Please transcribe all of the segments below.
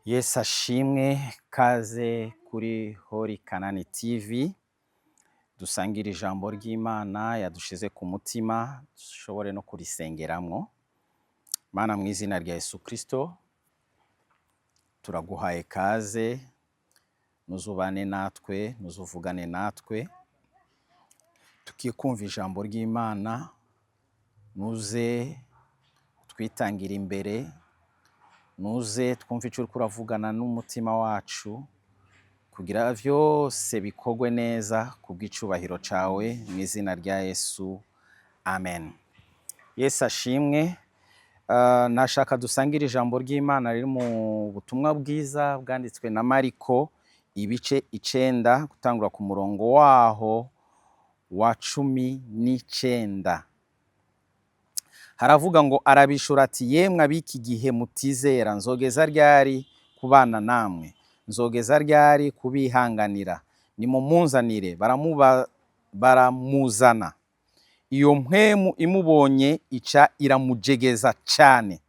Yesu ashimwe. Kaze kuri Holy Kanani TV, dusangire ijambo ry'Imana yadushize ku mutima, dushobore no kurisengeramwo. Mana, mu izina rya Yesu Kristo, turaguhaye kaze, nuzubane natwe, nuzuvugane natwe. Tugiye kumva ijambo ry'Imana, nuze twitangira imbere, nuze twumve icyo uriko uravugana n'umutima wacu, kugira vyose bikorwe neza kubw'icubahiro cawe, mu izina rya Yesu, amen. Yesu ashimwe. Nashaka dusangire ijambo ry'Imana riri mu butumwa bwiza bwanditswe na Mariko, ibice 9, gutangura ku murongo waho wa 19. Haravuga ngo: "Arabishura ati: 'Yemwe ab'iki gihe mutizera, nzogeza ryari kubana namwe? Nzogeza ryari kubihanganira? Nimumunzanire.' Baramuzana. Iyo mpwemu imubonye ica iramujegeza cane,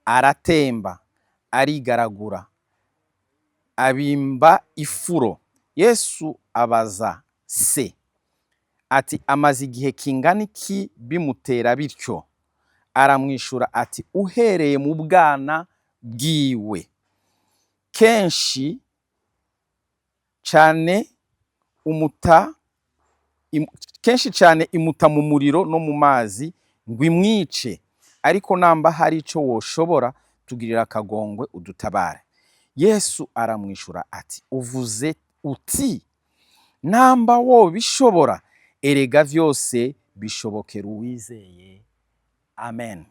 aratemba, arigaragura, abimba ifuro. Yesu abaza se ati: 'Amaze igihe kingana iki bimutera bityo?' Aramwishura ati: 'Uhereye mu bwana bwiwe. Kenshi cane umuta kenshi cane imuta mu muriro no mu mazi ngo imwice. Ariko namba hari ico woshobora, tugirira akagongwe udutabare.' Yesu aramwishura ati: 'Uvuze uti: namba wobishobora! Erega vyose bishobokera uwizeye.' Amen."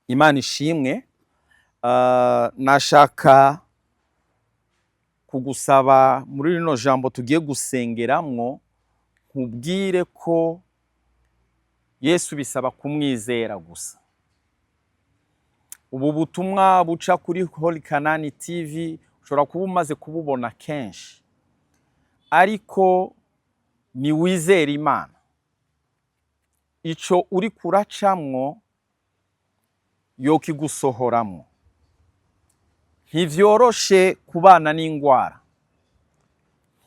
Imana ishimwe. Nashaka kugusaba muri rino jambo tugiye gusengeramwo, nkubwire ko Yesu bisaba kumwizera gusa. Ubu butumwa buca kuri Holy Kanani TV ushobora kuba umaze kububona kenshi, ariko ni wizere Imana, ico uri kuracamwo yokigusohoramwo. Ntivyoroshe kubana n'ingwara,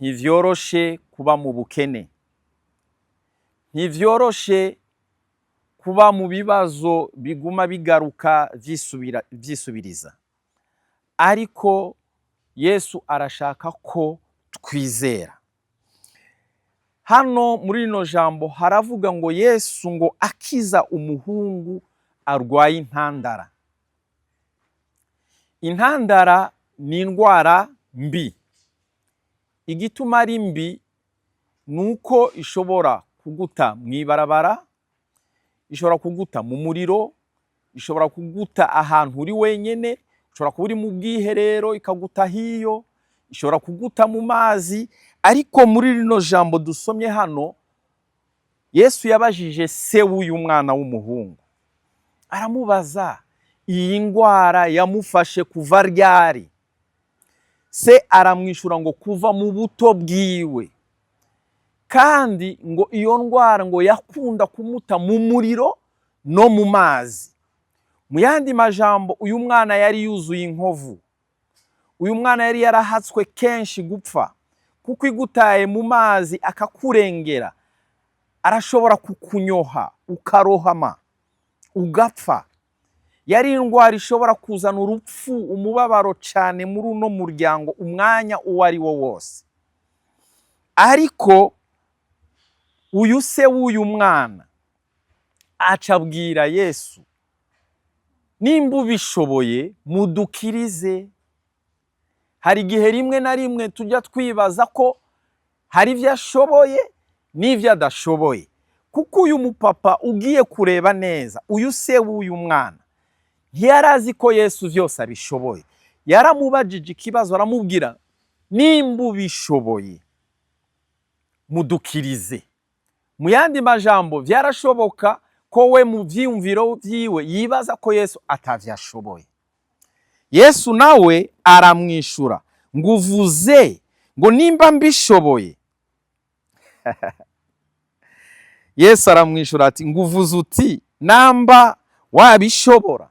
ntivyoroshe kuba mu bukene, ntivyoroshe kuba mu bibazo biguma bigaruka vyisubira vyisubiriza, ariko Yesu arashaka ko twizera. Hano muri rino jambo haravuga ngo Yesu ngo akiza umuhungu arwaye intandara. Intandara ni indwara mbi. Igituma ari mbi ni uko ishobora kuguta mw'ibarabara, ishobora kuguta mu muriro, ishobora kuguta ahantu uri wenyene, ushobora kuba uri mu bwiherero ikaguta hiyo, ishobora kuguta mu mazi. Ariko muri rino jambo dusomye hano, Yesu yabajije se w'uyu mwana w'umuhungu, aramubaza iyi ndwara yamufashe kuva ryari. Se aramwishura ngo kuva mu buto bwiwe, kandi ngo iyo ndwara ngo yakunda kumuta mu muriro no mu mazi. Mu yandi majambo, uyu mwana yari yuzuye inkovu, uyu mwana yari yarahatswe kenshi gupfa, kuko igutaye mu mazi akakurengera, arashobora kukunyoha ukarohama ugapfa. Yari indwara ishobora kuzana urupfu, umubabaro cyane muri uno muryango umwanya uwo ari wo wose. Ariko uyu se w'uyu mwana aca abwira Yesu: "Nimba ubishoboye, mudukirize." Hari igihe rimwe na rimwe tujya twibaza ko hari ibyo ashoboye n'ibyo adashoboye, kuko uyu mupapa, ugiye kureba neza, uyu se w'uyu mwana ntiyari azi ko Yesu byose abishoboye. Yaramubajije ikibazo, aramubwira: "Nimba ubishoboye, mudukirize." Mu yandi majambo, byarashoboka ko we mu vyiyumviro vyiwe yibaza ko Yesu atavyashoboye. Yesu nawe aramwishura ngo: "Uvuze ngo nimba mbishoboye." Yesu aramwishura ati: "Ngo uvuze uti namba wabishobora."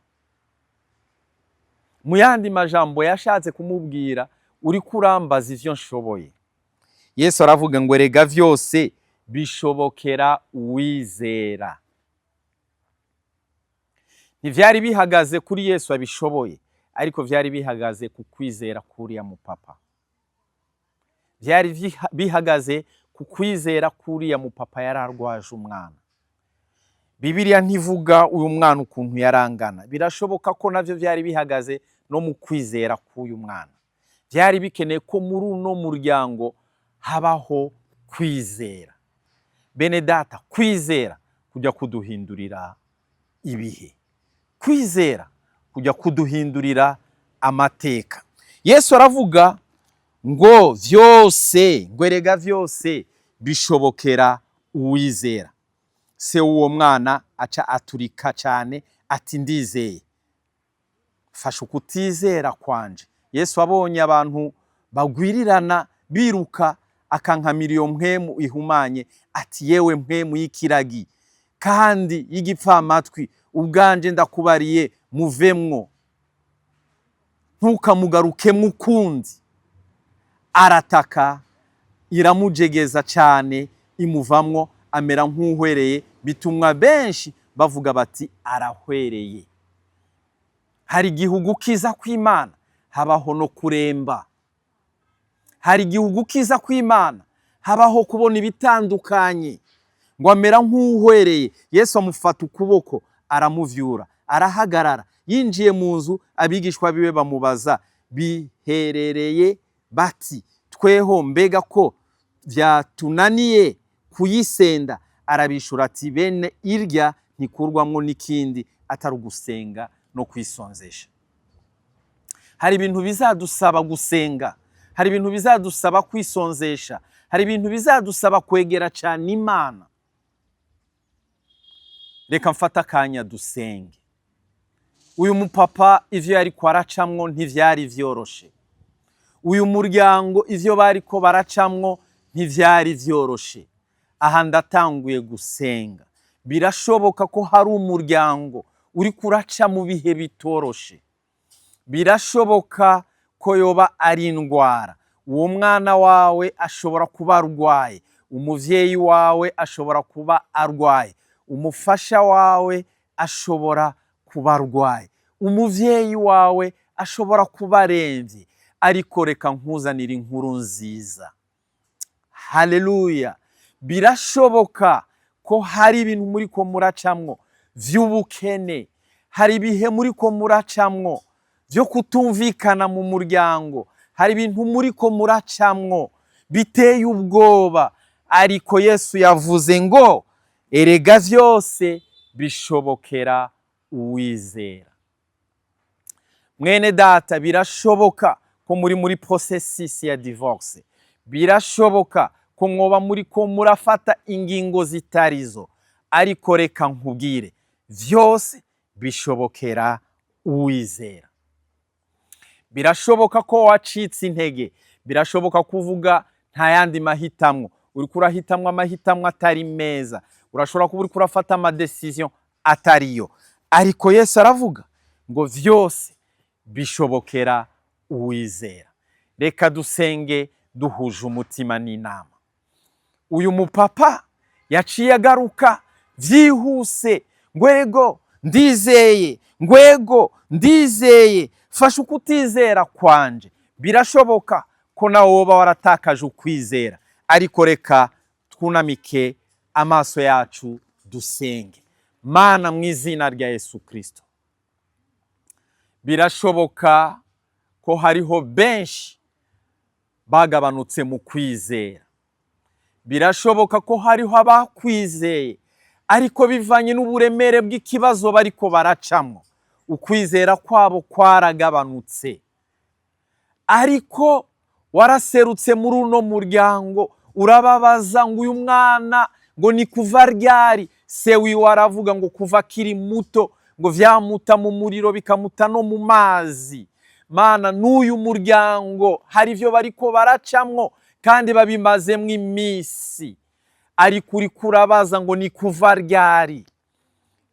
Mu yandi majambo yashatse kumubwira: "Uriko urambaza ivyo nshoboye." Yesu aravuga ngo: "Erega vyose bishobokera uwizera." Ntivyari bihagaze kuri Yesu abishoboye, ariko vyari bihagaze ku kwizera k'uriya mupapa. Vyari bihagaze ku kwizera k'uriya mupapa yari arwaje umwana. Bibiliya ntivuga uyu mwana ukuntu yarangana. Birashoboka ko navyo vyari bihagaze no mu kwizera k'uyu mwana. Vyari bikeneye ko muri uno muryango habaho kwizera. Bene data, kwizera kujya kuduhindurira ibihe, kwizera kujya kuduhindurira amateka. Yesu aravuga ngo vyose, ngo erega vyose bishobokera uwizera. Se w'uwo mwana aca aturika cyane ati: "Ndizeye, fasha ukutizera kwanje." Yesu abonye abantu bagwirirana biruka, akankamira iyo mpwemu ihumanye ati: "Yewe mpwemu y'ikiragi kandi y'igipfamatwi, ubwanje ndakubariye, muvemwo, ntukamugarukemwo ukundi." Arataka, iramujegeza cyane, imuvamwo, amera nk'uhwereye. Bitumwa benshi bavuga bati: "Arahwereye." Hari igihe ugukiza kw'Imana habaho no kuremba. Hari igihe ugukiza kw'Imana habaho kubona ibitandukanye. Ngo amera nk'uhwereye, Yesu amufata ukuboko, aramuvyura, arahagarara. Yinjiye mu nzu, abigishwa biwe bamubaza biherereye bati: "Tweho mbega ko vyatunaniye kuyisenda?" Arabishura ati: "Bene irya ntikurwamwo n'ikindi atari ugusenga no kwisonzesha." Hari ibintu bizadusaba gusenga, hari ibintu bizadusaba kwisonzesha, hari ibintu bizadusaba kwegera cyane Imana. Reka mfate akanya dusenge. Uyu mupapa ivyo yariko aracamwo ntivyari vyoroshe. Uyu muryango ivyo bariko baracamwo ntivyari vyoroshe. Aha ndatanguye gusenga. Birashoboka ko hari umuryango uriko uraca mu bihe bitoroshe. Birashoboka ko yoba ari indwara. Uwo mwana wawe ashobora kuba arwaye, umuvyeyi wawe ashobora kuba arwaye, umufasha wawe ashobora kuba arwaye, umuvyeyi wawe ashobora kuba aremvye. Ariko reka nkuzanire inkuru nziza. Haleluya! Birashoboka ko hari ibintu muriko muracamwo vy'ubukene, hari ibihe muriko muracamwo vyo kutumvikana mu muryango, hari ibintu muriko muracamwo biteye ubwoba. Ariko Yesu yavuze ngo: "Erega vyose bishobokera uwizera." Mwene data, birashoboka ko muri processus ya divorce. Birashoboka ko mwoba muri ko murafata ingingo zitarizo. Ariko reka nkubwire: vyose bishobokera uwizera. Birashoboka ko wacitse intege. Birashoboka kuvuga nta yandi mahitamwo, uriko urahitamwo amahitamwo atari meza. Urashobora kuba uriko urafata ama décisions atariyo. Ariko Yesu aravuga ngo: "Vyose bishobokera uwizera." Reka dusenge duhuje umutima n'inama. Uyu mupapa yaciye agaruka vyihuse ngo: "Ego, ndizeye," ngo: "Ego, ndizeye, fasha ukutizera kwanje." Birashoboka ko nawe woba waratakaje ukwizera. Ariko reka twunamike amaso yacu dusenge. Mana, mu izina rya Yesu Kristo, birashoboka ko hariho benshi bagabanutse mu kwizera. Birashoboka ko hariho abakwizeye, ariko bivanye n'uburemere bw'ikibazo bariko baracamo, ukwizera kwabo kwaragabanutse. Ariko waraserutse muri uno muryango, urababaza ngo: "Uyu mwana ngo ni kuva ryari?" Se wiwe aravuga ngo kuva akiri muto, ngo vyamuta mu muriro bikamuta no mu mazi. Mana, n'uyu muryango hari ivyo bariko baracamwo kandi babimazemwo iminsi. Ariko uriko urabaza ngo ni kuva ryari,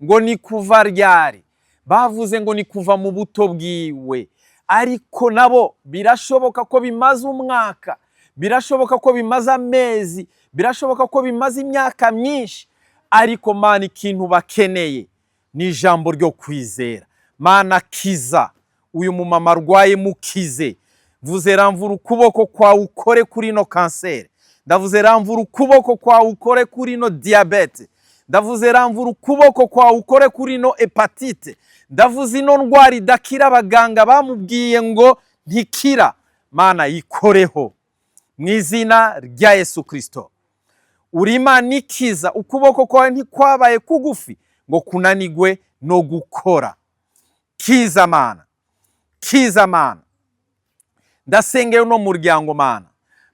ngo ni kuva ryari. Bavuze ngo ni kuva mu buto bwiwe. Ariko nabo birashoboka ko bimaze umwaka, birashoboka ko bimaze amezi, birashoboka ko bimaze imyaka myinshi. Ariko Mana, ikintu bakeneye ni ijambo ryo kwizera. Mana, kiza uyu mumama arwaye, mukize. Vuze ramvura ukuboko kwawe ukore kuri ino kanseri. Ndavuze ramvura ukuboko kwawe ukore kuri ino diyabete. Ndavuze ramvura ukuboko kwawe ukore kuri ino hépatite. Ndavuze ino ndwara idakira, abaganga bamubwiye ngo ntikira. Mana, yikoreho mu izina rya Yesu Kirisito. Uri Imana ikiza, ukuboko kwawe ntikwabaye kugufi ngo kunanigwe no gukora. Kiza Mana, kiza Mana. Ndasengeye uno muryango Mana,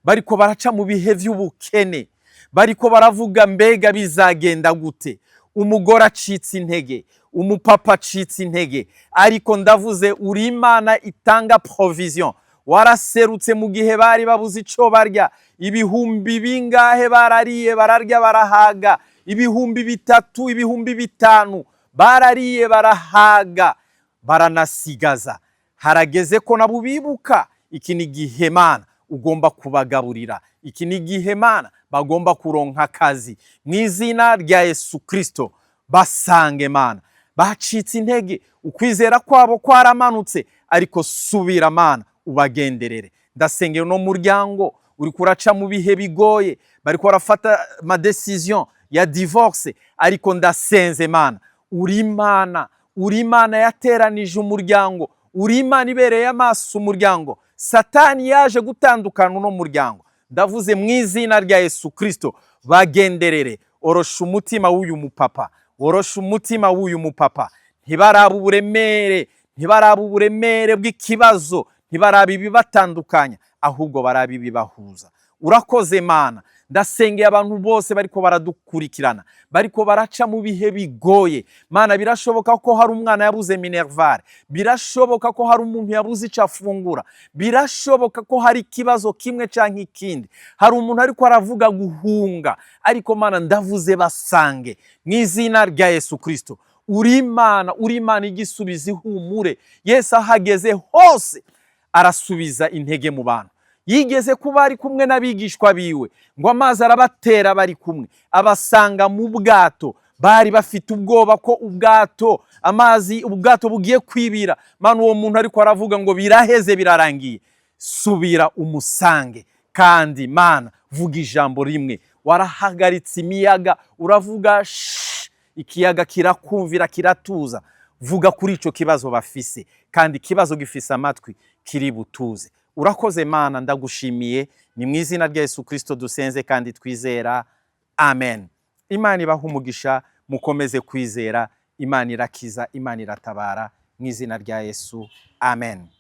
bariko baraca mu bihe vy'ubukene, bariko baravuga: "Mbega bizagenda gute?" Umugore acitse intege, umupapa acitse intege. Ariko ndavuze, uri Imana itanga provision. Waraserutse mu gihe bari babuze ico barya. Ibihumbi bingahe barariye, bararya barahaga? 3000, 5000 barariye barahaga, baranasigaza. Harageze ko nabo bibuka. Iki ni igihe Mana ugomba kubagaburira, iki ni igihe Mana bagomba kuronka akazi. Mu izina rya Yesu Kristo, basange Mana. Bacitse intege, ukwizera kwabo kwaramanutse, ariko subira Mana ubagenderere. Ndasengera uno muryango uri kuraca mu bihe bigoye, bariko barafata ma décision ya divorce. Ariko ndasenze Mana, uri Imana, uri Imana yateranije umuryango, uri Imana ibereye amaso umuryango. Satani yaje gutandukana uno muryango. Ndavuze mu izina rya Yesu Kristo, bagenderere. Orosha umutima w'uyu mupapa, worosha umutima w'uyu mupapa. Ntibaraba uburemere, ntibaraba uburemere bw'ikibazo, ntibaraba ibibatandukanya, ahubwo baraba ibibahuza. Urakoze Mana. Ndasengeye abantu bose bariko baradukurikirana, bariko baraca mu bihe bigoye. Mana, birashoboka ko hari umwana yabuze minerval, birashoboka ko hari umuntu yabuze icyo afungura, birashoboka ko hari ikibazo kimwe canke ikindi, hari umuntu ariko aravuga guhunga. Ariko Mana, ndavuze basange mu izina rya Yesu Kristo. Uri Imana, uri Imana igisubiza ihumure. Yesu ahageze hose arasubiza intege mu bantu. Yigeze kuba ari kumwe n'abigishwa biwe, ngo amazi arabatera bari kumwe, abasanga mu bwato. Bari bafite ubwoba ko ubwato amazi, ubwato bugiye kwibira. Mana, uwo muntu ariko aravuga ngo biraheze, birarangiye, subira umusange. Kandi Mana, vuga ijambo rimwe. Warahagaritse imiyaga, uravuga shh, ikiyaga kirakumvira, kiratuza. Vuga kuri ico kibazo bafise, kandi ikibazo gifise amatwi kiri butuze. Urakoze Mana, ndagushimiye. Ni mu izina rya Yesu Kristo dusenze kandi twizera, amen. Imana ibaha umugisha, mukomeze kwizera. Imana irakiza, Imana iratabara, mu izina rya Yesu, amen.